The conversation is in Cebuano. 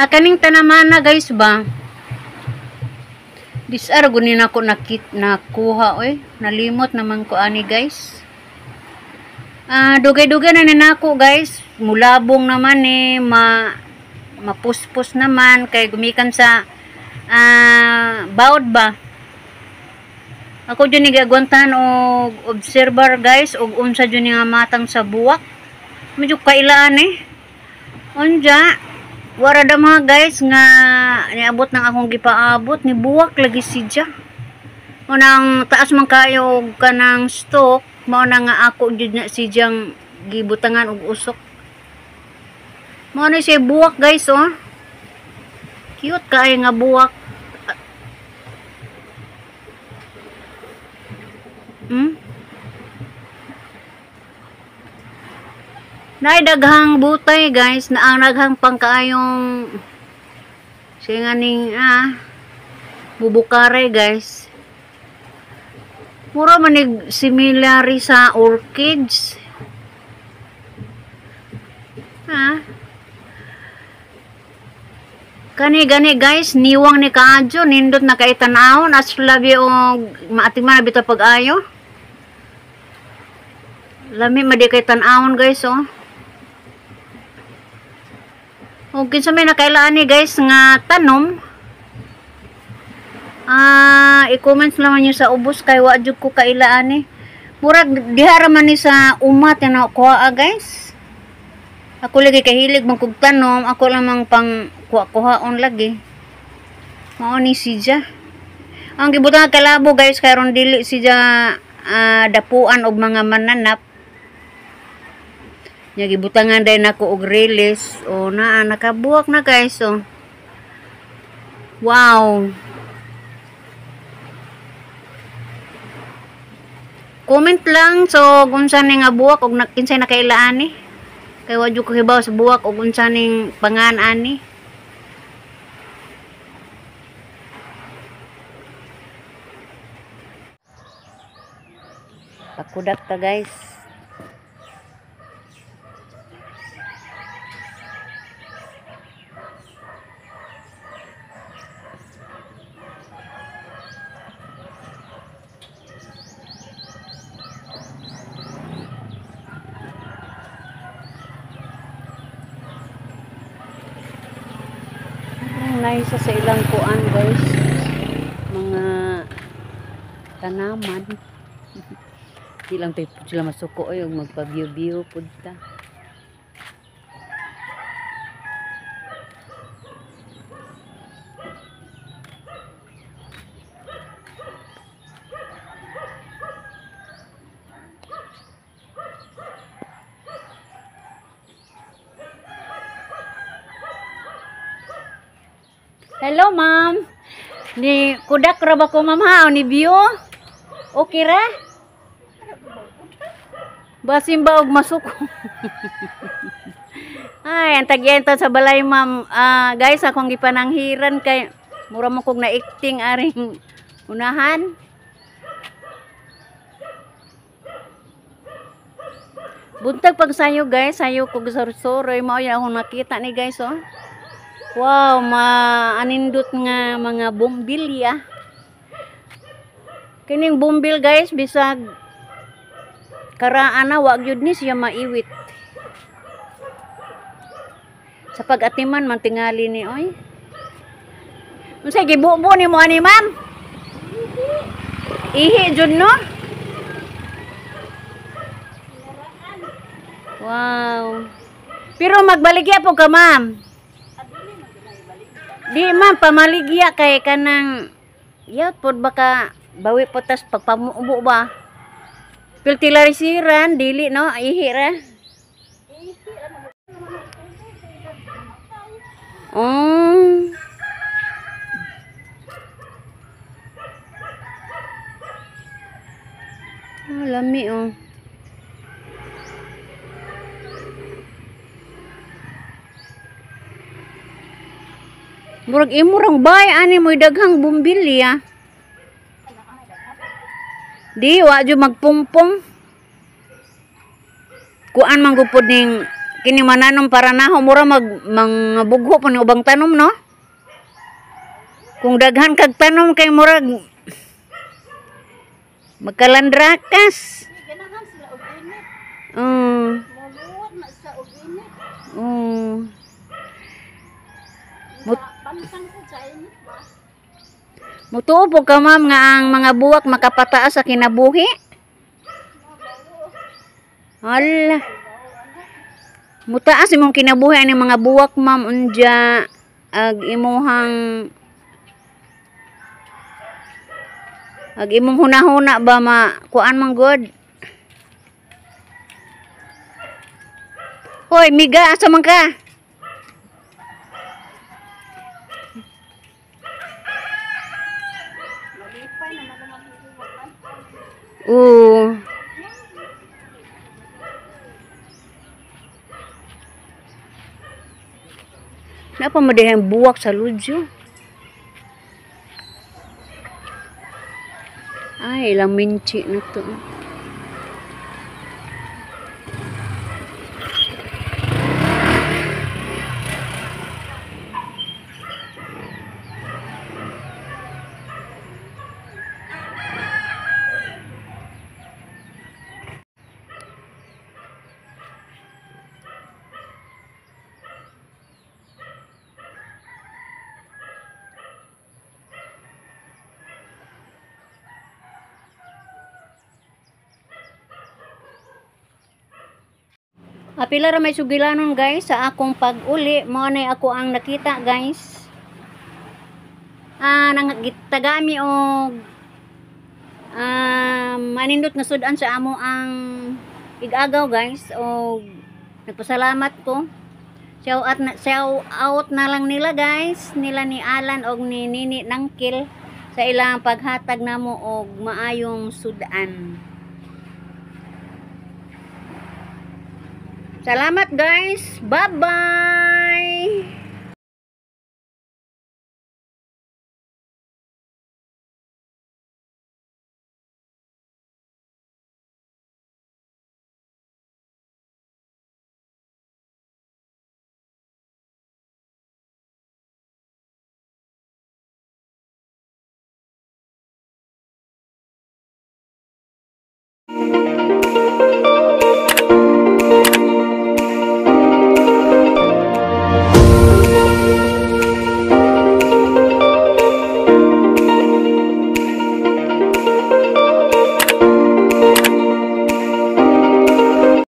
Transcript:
Ah, kaning tanaman na guys ba? Disar gunin ako nakuha oy. Nalimot naman ko ani guys. Ah, dugay-dugay na ninako guys. Mulabong naman eh, mapuspos naman kay gumikan sa bawd ba. Ako dyan nigagwantahan og observer guys og unsa dyan nga matang sa buwak. Medyo kailaan eh. Unja, wara dama guys nga niabot ng akong gipaabot ni buwak lagi siya. Unang taas man kayo og kanang stock, mao na nga ako jud na siyang gibutangan og usok. Mao na siya buwak guys oh. Cute kaayo nga buwak. Nay daghang butay guys, na ang daghang pangkaayong siya nga ning bubukare guys. Mura man nig similari sa orchids. Ha? Kani gani guys, niwang ni kaadyo, nindot na kay tan-awon as labi og maatiman na bitaw pag-ayo. Lami madi kay tan-awon guys oh. Og kinsa may nakailaan ni guys nga tanom, i-comments naman nyo sa ubos kay wa jud ko kailaan ni. Murag diha ra man ni sa uma tanaw kuha guys. Ako lagi kahilig man kog tanom, ako lamang pang kuha-kuhaon lagi. Mao ni siya. Ang gibutang kalabo guys karon dili siya dapuan og mga mananap. Nya gibutangan day nako og release. O naa nakabuwak na guys oh. Wow. Comment lang so unsa ni nga buwak og kinsay nakailaan ni. Kay wa jud ko hibaw sa buwak og unsa ning pangan ani. Pakudak ta guys. Nice sa ilang kuan guys, mga tanaman. Di lang tayo sila masuko ay og magpa-view-view pud ta. Hello ma'am. Ni kudak ra ba ko ma'am ha? O ni view? Okay ra? Basin ba og masuko? Ay, ang tagyan ta sa balay ma'am. Guys, akong gipananghiran kay mura mo kog naikting aring unahan. Buntag pag sayo guys, sayo kog suroy mao yan akong nakita ni guys oh. Wow, maanindot nga mga bumbilya. Kining bumbil guys, bisag karaan na wa gyud ni siya maiwit. Sa pag-atiman man tingali ni oy. Unsay gibubo nimo ani ma'am? Ihi jud no? Wow. Pero magbaligya po ka ma'am. Di ma'am, pamaligya kay kanang yat pod baka bawi po tas pagpamubo ba. Piltilarisiran dili no, ihi ra. Oh. Oh, lami oh. Murag imo rang bay ani mo'y daghang bumbilya. Di wa jud magpungpong. Kuan man gud ning Kini mananom para naho mura mag mga bugho pa ni ubang tanom, no? Kung daghan kag tanom kay murag magkalandrakas. Ganahan sila og init. Moluwat na sa og init. Bantang ko sa init ba? Mutuo po ka, ma'am, nga ang mga buwak makapataas sa kinabuhi? Hala. Mutaas imong kinabuhi ani mga buwak, ma'am, unja ag imuhang ag imong hunahuna ba ma kuan man god. Hoy, miga, asa man ka? Malipay na magumabubuwakan. Oo. Napa mo dihang buwak sa ludyo? Ay, ilang minchi na to. Apila ra may sugilanon, guys, sa akong pag-uli. Mao nay ako ang nakita, guys. Nang gitagami og manindot nga sud-an sa amo ang igagaw, guys, og nagpasalamat ko. Shout out na lang nila, guys, nila ni Alan og ni Nini Nangkil sa ilang paghatag namo og maayong sud-an. Salamat, guys. Bye-bye.